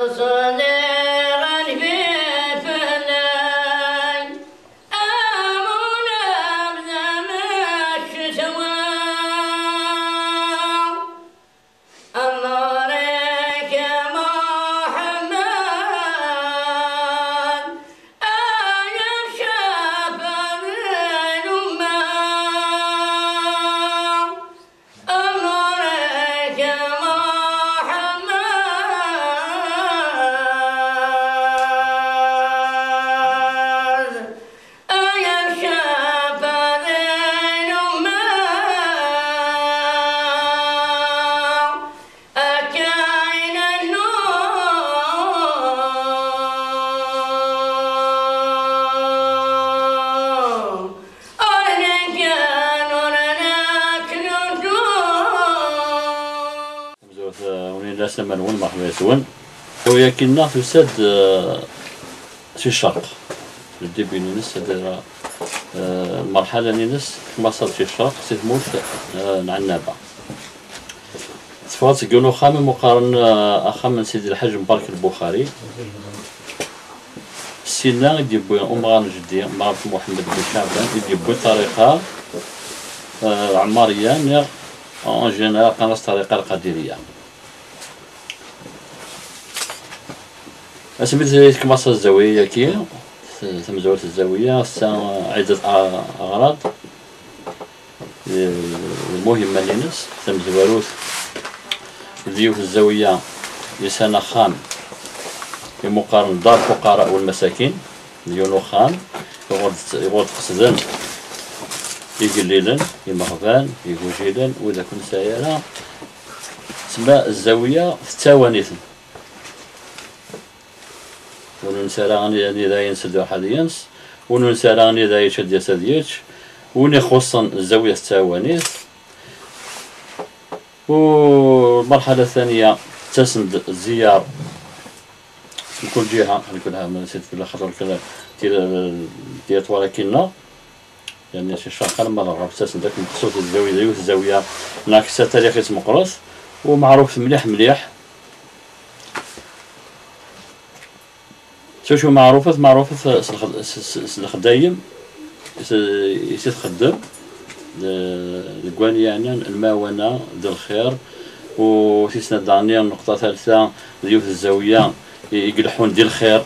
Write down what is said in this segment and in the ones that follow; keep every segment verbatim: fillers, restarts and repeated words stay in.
Ẓẓliɣ anbi fell-ak, am unebda mi ccetwa. Amr-ik a Muḥemmed, ay amcafeɛ n lumma. Amr-ik a Muḥemmed, ay amcafeɛ n lumma. Akka i nennu, ur neggan, ur nettnuddu. Tamezwarut, eh, wen-in ass amanwen, merḥba yes-wen. Tura-agi-nneɣ tusa-d, eh, si ccerq. Le début-ines, c'est-à-dire, eh, lmerḥala-ines, tmaṣalt si ccerq, si tmurt, eh, n Ɛennaba. Teffeɣ-d seg yiwen uxxam i mu qqaren, eh, axxam n Sidi Lḥaǧ Mbarek Lbuxari. Syenna i d-yewwi umɣar n jeddi, Mramt Muḥemmed Ben Caɛban, i d-yewwi ṭṭariqa, eh, Ɛemmariya, neɣ en général qqaren-as ṭṭariqa Lqadiriya. Asmi d-tekmaṣ zzawiya-agi, tamezwarut zzawiya, ass-a ɛidet a-, aɣrad, eh, lmuhimma-ines, tamezwarut d yiwet zzawiya yesɛan axxam i mu qqaren Dar Fuqara wal Masakin, d yiwen uxxam iɣur d-, iɣur d-qesden igellilen, imeɣban, igujilen, wid akk ur nesɛi ara, tsemma zzawiya tettɛawan-iten. Win ur nesɛi ara ani-, anida yens ad iruḥ ad yens, win ur nesɛi ara anida yečč ad yas ad yečč, win ixuṣṣen zzawiya tettɛawan-it. U lmerḥala ttaniya, ttasen-d zziyaṛ si mkul ǧiha, di kul ḥal, si tella xaṭer kra tira, tira twalakin-nneɣ. Yerna si ccerq alamma d lɣerb ttasen-d akk mexṣuṣ zzawiya, yiwet zzawiya neɣ ksa tarixit meqqret, u meɛrufet mliḥ mliḥ. S wacu meɛrufet? Meɛrufet s lxed-, s, s, s lexdayem i s, i s txeddem, d-, deg wayen yeɛnan lmawana d lxir, u tis snat daɣen nneqṭa talta d yiwet zzawiya i, i ileḥḥun di lxir,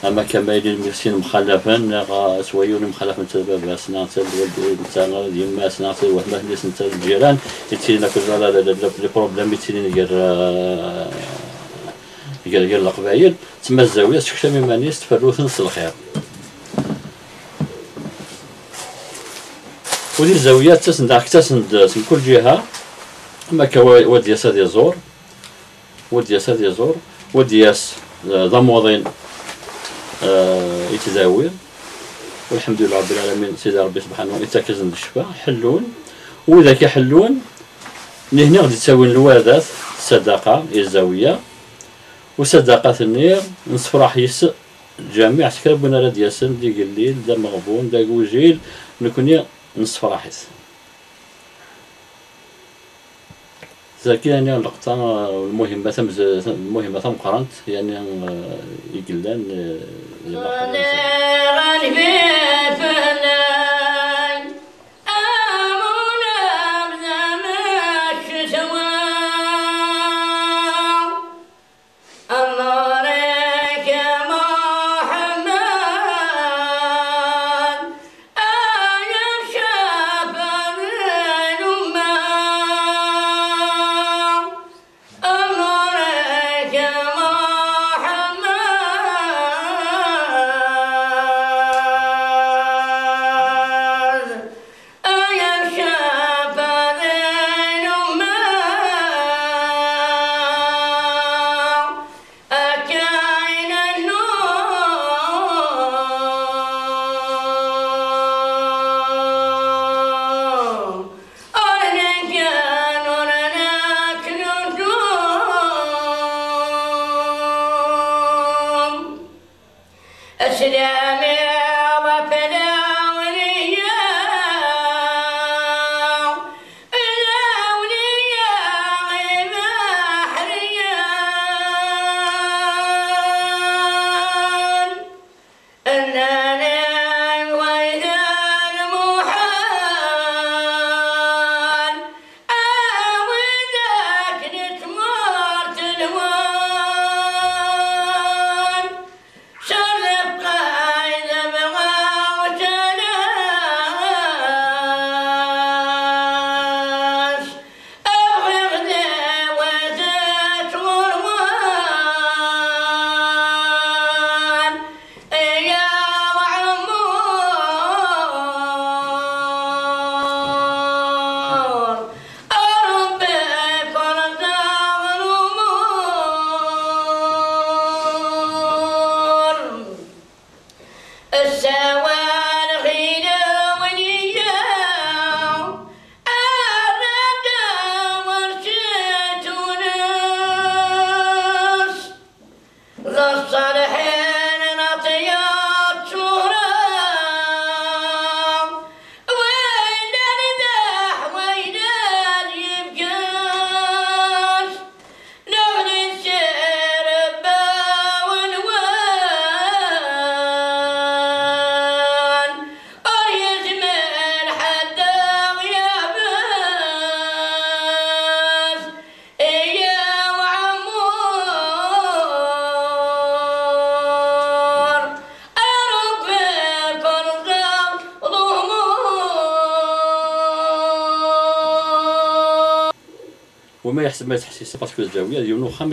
ama kan ma yellan mi sin mxallafen, neɣ, eh, s wayen ur mxallafen, netta d baba-s, neɣ netta d wad-, netta d yemma-s, neɣ netta d watmaten-is, netta d lǧiran, yettilin akk la, la, la, la, les problèmes yettilin gar, eh, gar, gar leqbayel, tsemma zzawiya, tessekcam iman-is, tferru-ten s lxir. U di zzawiya ttasen-d, ttasen-d si mkul ǧiha, am akka wa, wa d-yas ad iẓur, wa d-yas ad iẓur, wa d-yas, eh, d amuḍin, eh, i tdawi. Ulḥemdulillah Rabbil Ɛalamin, Sidi Ṛebbi subḥanahu ittak-asen-d ccfa, ḥellun. Widak iḥellun, nihni ɣ-d-ittawin lwadat, ssadaqa, i zzawiya. U ssadaqat-nni, nessefraḥ yes-s lǧamiɛ, s kra n win ara d-yasen, d igellil, d ameɣbun, d agujil, nekni nessefraḥ-it. Zagi, yani, leqta, lmuhimma tamz-, lmuhimma tameqqrant, yani, eh, i yellan, eh, di Lmerḥala n Zagi. أمرك يا محمد، أنا شافع الأمة. أمرك يا محمد، أنا شافع الأمة. أكاين النوم، أرنك نورنك نجوم. أسلامي وفلاولية، الأولياء بحرية. Wama yeḥseb ma yettḥessis parce que Zawiya d yiwen uxxam i